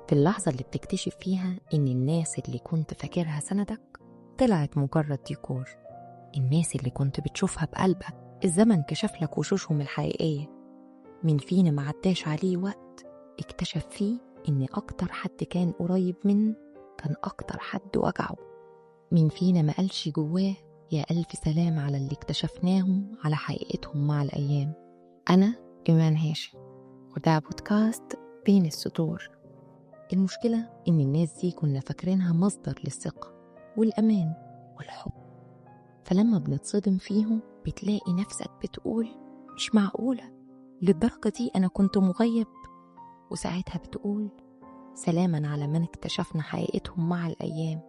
في اللحظة اللي بتكتشف فيها إن الناس اللي كنت فاكرها سندك طلعت مجرد ديكور، الناس اللي كنت بتشوفها بقلبك الزمن كشف لك وشوشهم الحقيقية. مين فينا ما عداش عليه وقت اكتشف فيه إن أكتر حد كان قريب منه كان أكتر حد وجعه؟ مين فينا ما قالش جواه يا ألف سلام على اللي اكتشفناهم على حقيقتهم مع الأيام؟ أنا إيمان هاشم، وده بودكاست بين السطور. المشكلة إن الناس دي كنا فاكرينها مصدر للثقة والأمان والحب، فلما بنتصدم فيهم بتلاقي نفسك بتقول مش معقولة للدرجة دي أنا كنت مغيب، وساعتها بتقول سلاما على من اكتشفنا حقيقتهم مع الأيام.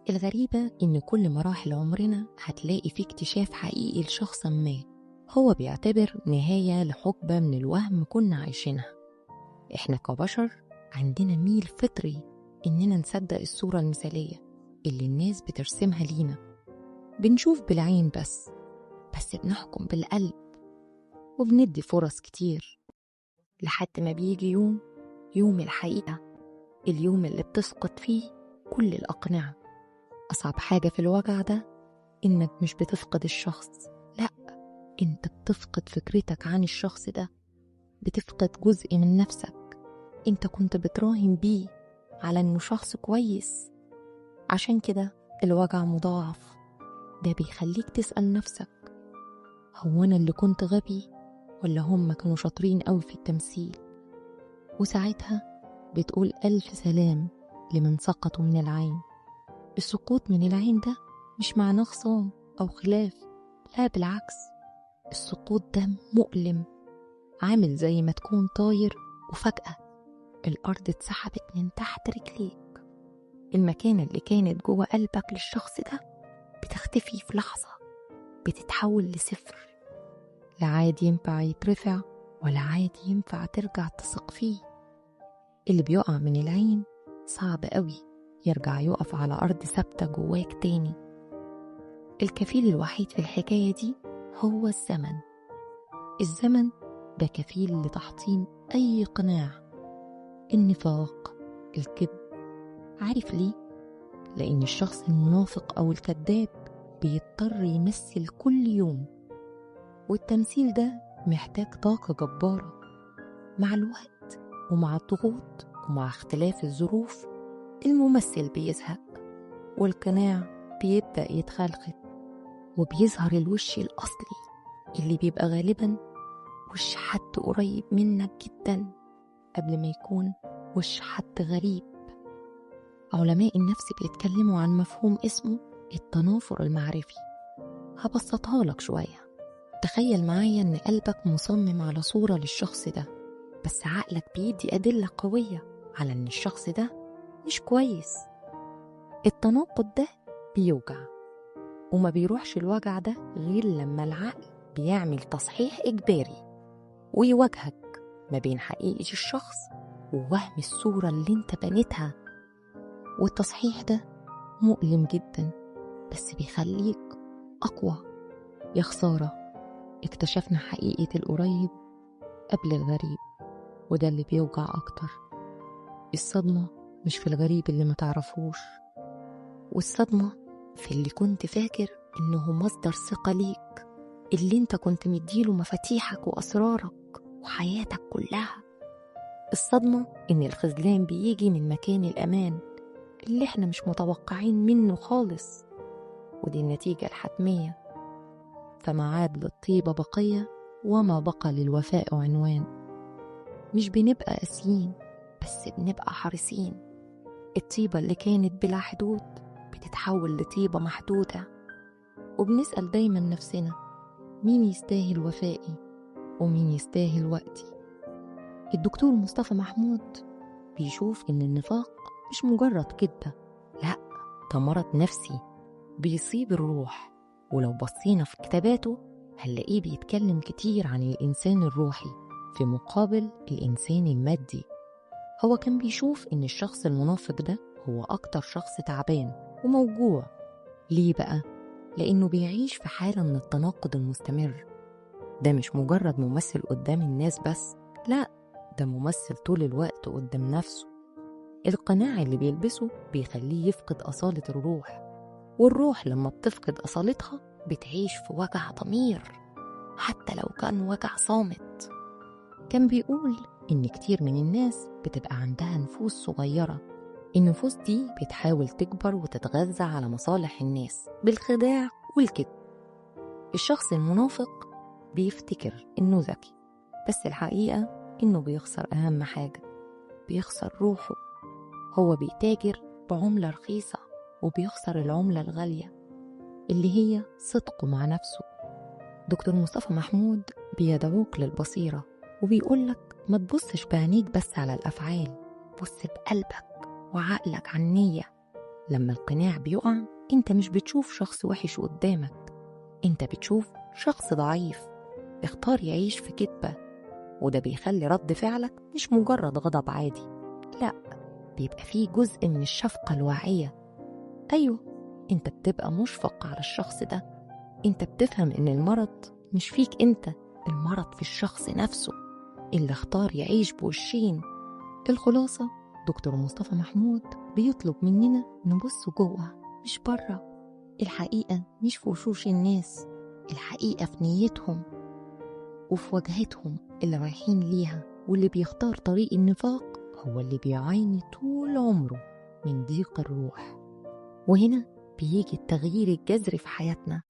الغريبة إن كل مراحل عمرنا هتلاقي فيه اكتشاف حقيقي لشخص ما هو بيعتبر نهاية لحقبة من الوهم كنا عايشينها. إحنا كبشر عندنا ميل فطري إننا نصدق الصورة المثالية اللي الناس بترسمها لينا. بنشوف بالعين بس بنحكم بالقلب، وبندي فرص كتير لحد ما بيجي يوم الحقيقة، اليوم اللي بتسقط فيه كل الأقنعة. أصعب حاجة في الوجع ده إنك مش بتفقد الشخص، لأ، إنت بتفقد فكرتك عن الشخص ده، بتفقد جزء من نفسك إنت كنت بتراهن بيه على إنه شخص كويس. عشان كده الوجع مضاعف. ده بيخليك تسأل نفسك، هو أنا اللي كنت غبي ولا هم كانوا شاطرين أوي في التمثيل؟ وساعتها بتقول ألف سلام لمن سقطوا من العين. السقوط من العين ده مش معناه خصام أو خلاف، لا بالعكس، السقوط ده مؤلم، عامل زي ما تكون طاير وفجأة الأرض اتسحبت من تحت رجليك. المكانة اللي كانت جوه قلبك للشخص ده بتختفي في لحظة، بتتحول لصفر، لا عاد ينفع يترفع ولا عاد ينفع ترجع تثق فيه. اللي بيقع من العين صعب قوي يرجع يقف على أرض ثابتة جواك تاني. الكفيل الوحيد في الحكاية دي هو الزمن. الزمن ده كفيل لتحطيم أي قناع، النفاق، الكذب. عارف ليه؟ لأن الشخص المنافق أو الكذاب بيضطر يمثل كل يوم، والتمثيل ده محتاج طاقة جبارة. مع الوقت ومع الضغوط ومع اختلاف الظروف الممثل بيزهق والقناع بيبدأ يتخلخل، وبيظهر الوش الأصلي اللي بيبقى غالبا وش حد قريب منك جدا قبل ما يكون وش حد غريب. علماء النفس بيتكلموا عن مفهوم اسمه التنافر المعرفي. هبسطها لك شوية. تخيل معايا إن قلبك مصمم على صورة للشخص ده، بس عقلك بيدي أدلة قوية على إن الشخص ده مش كويس. التناقض ده بيوجع، وما بيروحش الوجع ده غير لما العقل بيعمل تصحيح إجباري ويواجهك ما بين حقيقة الشخص ووهم الصورة اللي انت بنيتها. والتصحيح ده مؤلم جدا، بس بيخليك أقوى. يا خسارة اكتشفنا حقيقة القريب قبل الغريب، وده اللي بيوجع أكتر. الصدمة مش في الغريب اللي ما تعرفوش، والصدمة في اللي كنت فاكر إنه مصدر ثقة ليك، اللي انت كنت مديله مفاتيحك وأسرارك وحياتك كلها. الصدمة إن الخذلان بيجي من مكان الأمان اللي احنا مش متوقعين منه خالص، ودي النتيجة الحتمية. فما عاد للطيبة بقية وما بقى للوفاء عنوان. مش بنبقى قاسيين، بس بنبقى حريصين. الطيبة اللي كانت بلا حدود بتتحول لطيبة محدودة، وبنسأل دايما نفسنا مين يستاهل وفائي ومين يستاهل وقتي. الدكتور مصطفى محمود بيشوف إن النفاق مش مجرد كدبة، لأ، ده مرض نفسي بيصيب الروح. ولو بصينا في كتاباته هنلاقيه بيتكلم كتير عن الإنسان الروحي في مقابل الإنسان المادي. هو كان بيشوف إن الشخص المنافق ده هو أكتر شخص تعبان وموجوع. ليه بقى؟ لأنه بيعيش في حالة من التناقض المستمر. ده مش مجرد ممثل قدام الناس بس، لا، ده ممثل طول الوقت قدام نفسه. القناع اللي بيلبسه بيخليه يفقد أصالة الروح، والروح لما بتفقد أصالتها بتعيش في وجع ضمير حتى لو كان وجع صامت. كان بيقول إن كتير من الناس بتبقى عندها نفوس صغيرة، النفوس دي بتحاول تكبر وتتغذى على مصالح الناس بالخداع والكذب. الشخص المنافق بيفتكر إنه ذكي، بس الحقيقة إنه بيخسر أهم حاجة، بيخسر روحه. هو بيتاجر بعملة رخيصة وبيخسر العملة الغالية اللي هي صدقه مع نفسه. دكتور مصطفى محمود بيدعوك للبصيرة وبيقولك ما تبصش بعينيك بس على الأفعال، بص بقلبك وعقلك على النية. لما القناع بيقع انت مش بتشوف شخص وحش قدامك، انت بتشوف شخص ضعيف اختار يعيش في كذبة. وده بيخلي رد فعلك مش مجرد غضب عادي، لا، بيبقى فيه جزء من الشفقة الواعية. أيوة، انت بتبقى مشفق على الشخص ده، انت بتفهم ان المرض مش فيك انت، المرض في الشخص نفسه اللي اختار يعيش بوشين. الخلاصة، دكتور مصطفى محمود بيطلب مننا نبص جوه مش بره. الحقيقة مش في وشوش الناس، الحقيقة في نيتهم وفي وجهتهم اللي رايحين ليها. واللي بيختار طريق النفاق هو اللي بيعاني طول عمره من ضيق الروح. وهنا بيجي التغيير الجذري في حياتنا.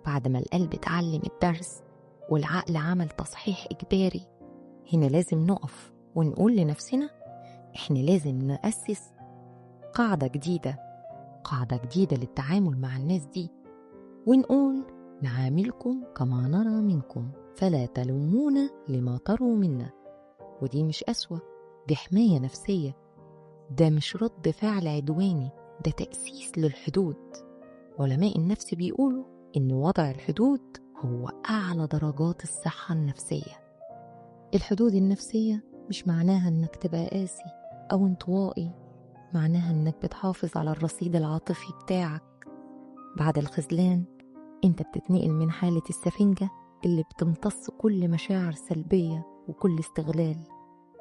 بعد ما القلب اتعلم الدرس والعقل عمل تصحيح إجباري، هنا لازم نقف ونقول لنفسنا إحنا لازم نأسس قاعدة جديدة، قاعدة جديدة للتعامل مع الناس دي، ونقول نعاملكم كما نرى منكم فلا تلومونا لما تروا منا. ودي مش قسوة، دي حماية نفسية، ده مش رد فعل عدواني، ده تأسيس للحدود. علماء النفس بيقولوا إن وضع الحدود هو أعلى درجات الصحة النفسية. الحدود النفسية مش معناها إنك تبقى قاسي أو انطوائي، معناها إنك بتحافظ على الرصيد العاطفي بتاعك. بعد الخذلان أنت بتتنقل من حالة السفنجة اللي بتمتص كل مشاعر سلبية وكل استغلال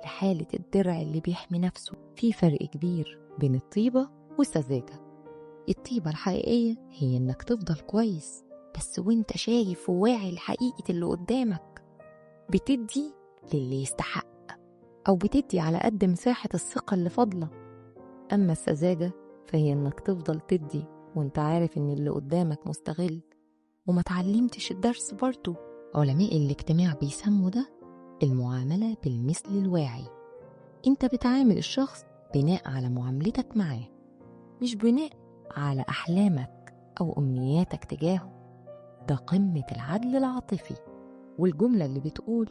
لحالة الدرع اللي بيحمي نفسه. في فرق كبير بين الطيبة والسذاجة. الطيبة الحقيقية هي إنك تفضل كويس بس وإنت شايف وواعي لحقيقة اللي قدامك، بتدي للي يستحق أو بتدي على قد مساحة الثقة اللي فاضلة. أما السذاجة فهي إنك تفضل تدي وإنت عارف إن اللي قدامك مستغل وما تعلمتش الدرس برضه. علماء الاجتماع بيسموا ده المعاملة بالمثل الواعي. إنت بتعامل الشخص بناء على معاملتك معاه، مش بناء على أحلامك أو أمنياتك تجاهه. ده قمة العدل العاطفي. والجملة اللي بتقول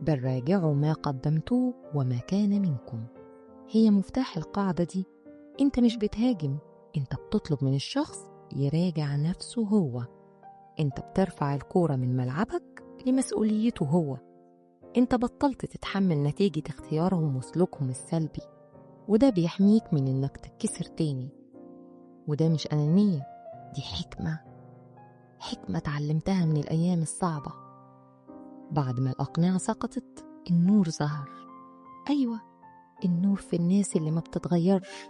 بل راجعوا ما قدمتوه وما كان منكم هي مفتاح القاعدة دي. انت مش بتهاجم، انت بتطلب من الشخص يراجع نفسه هو. انت بترفع الكورة من ملعبك لمسؤوليته هو. انت بطلت تتحمل نتيجة اختيارهم وسلوكهم السلبي، وده بيحميك من انك تتكسر تاني. وده مش أنانية، دي حكمة، حكمة تعلمتها من الأيام الصعبة. بعد ما الأقنعة سقطت النور ظهر. أيوة، النور في الناس اللي ما بتتغيرش،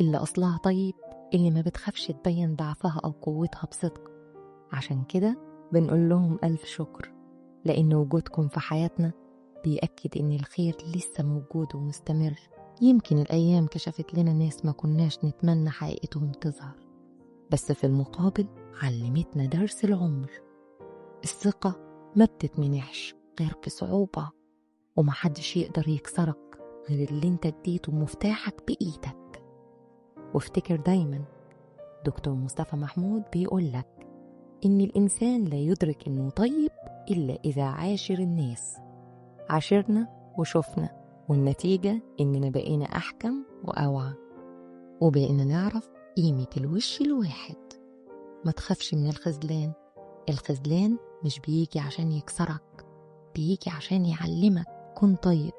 اللي أصلها طيب، اللي ما بتخافش تبين ضعفها أو قوتها بصدق. عشان كده بنقول لهم ألف شكر، لأن وجودكم في حياتنا بيأكد إن الخير لسه موجود ومستمر. يمكن الأيام كشفت لنا ناس ما كناش نتمنى حقيقتهم تظهر، بس في المقابل علمتنا درس العمر. الثقة ما بتتمنحش غير بصعوبة، ومحدش يقدر يكسرك غير اللي انت اديته مفتاحك بإيدك. وافتكر دايما دكتور مصطفى محمود بيقولك إن الإنسان لا يدرك إنه طيب إلا إذا عاشر الناس. عاشرنا وشفنا، والنتيجة إننا بقينا أحكم وأوعى، وبقينا نعرف قيمة الوش الواحد. ما تخافش من الخذلان، الخذلان مش بيجي عشان يكسرك، بيجي عشان يعلمك. كن طيب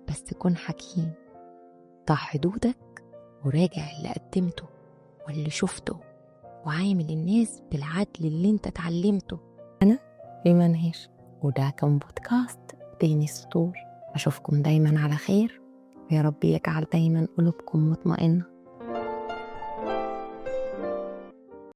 بس كن حكيم. ضع حدودك وراجع اللي قدمته واللي شفته، وعامل الناس بالعدل اللي انت اتعلمته. أنا ريمان هاشم، وده كان بودكاست بين السطور. أشوفكم دايما على خير. ويا رب يجعل دايما قلوبكم مطمئنة.